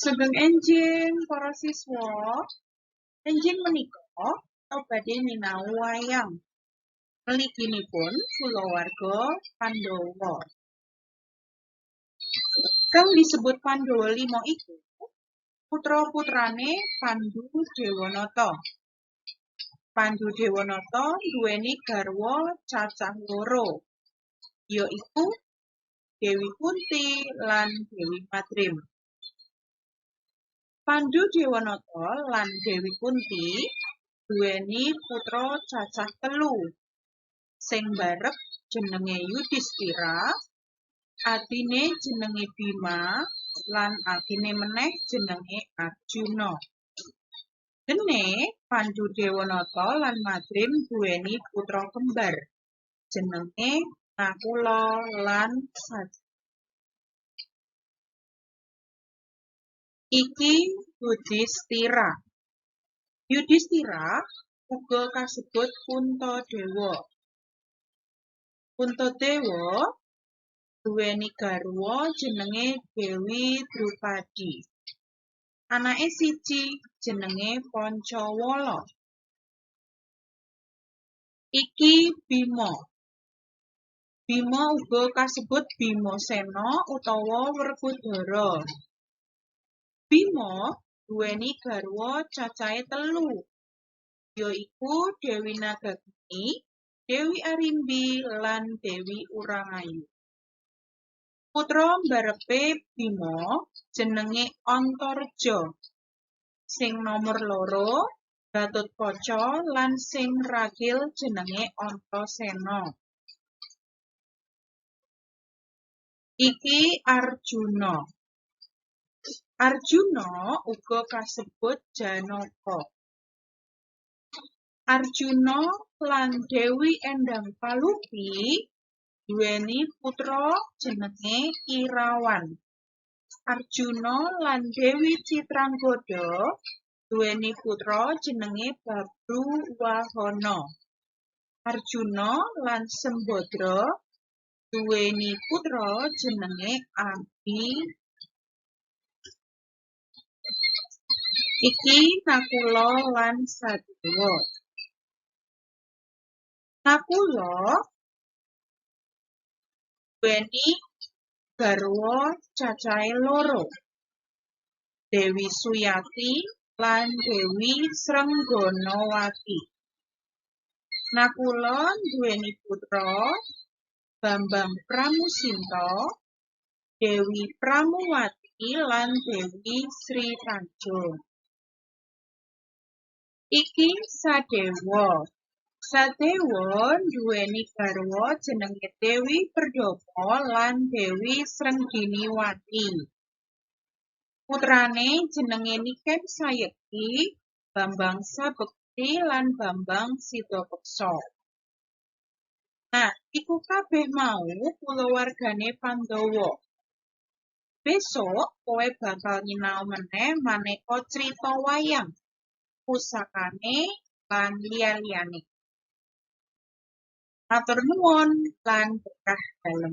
Sugeng enjing para siswa. Enjing menika kita badhe nyinau wayang. Mliginipun kulawarga Pandhawa. Kang disebut Pandhawa Lima iku putra-putrane Pandhu Dewanata. Pandhu Dewanata nduweni garwa cacah loro, ya iku Dewi Kunti lan Dewi Madrim. Pandhu Dewanata lan Dewi Kunti nduweni putra cacah telu, sing mbarep jenenge Yudhistira, adine jenenge Bima, lan adine meneh jenenge Arjuna. Dene Pandhu Dewanata lan Madrim nduweni putra kembar, jenenge Nakula lan Sadewa. Iki Yudhistira. Yudhistira uga kasebut Puntadewa. Puntadewa nduweni garwa jenenge Dewi Drupadi. Anake siji jenenge Pancawala. Iki Bima. Bima uga kasebut Bimasena utawa Werkudara. Bima nduweni garwa cacahe telu, ya iku Dewi Nagagini, Dewi Arimbi lan Dewi Urangayu. Putra mbarepe Bima jenenge Antareja, sing nomor loro Gatotkaca lan sing ragil jenenge Antasena. Iki Arjuna. Arjuna uga kasebut Janaka. Arjuna lan Dewi Endang Palupi nduweni putra jenenge Irawan. Arjuna lan Dewi Citranggada nduweni putra jenenge Babruwahana. Arjuna lan Sembadra nduweni putra jenenge Abi. Iki Nakula lan Sadewa. Nakula nduweni garwa cacahe loro, Dewi Suyati lan Dewi Srengganawati. Nakula nduweni putra Bambang Pramusinta, Dewi Pramuwati lan Dewi Sri Tanjung. Iki Sadewa. Sadewa nduweni garwa jenenge Dewi Perdapa lan Dewi Srengginiwati. Putrane jenenge Niken Sayekti, Bambang Sabekti lan Bambang Sidapeksa. Nah, iku kabeh mau kulawargane Pandhawa. Besok kowe bakal nyinau meneh maneka crita wayang, pusakane lan liya-liyane. Matur nuwun lan berkah dalem.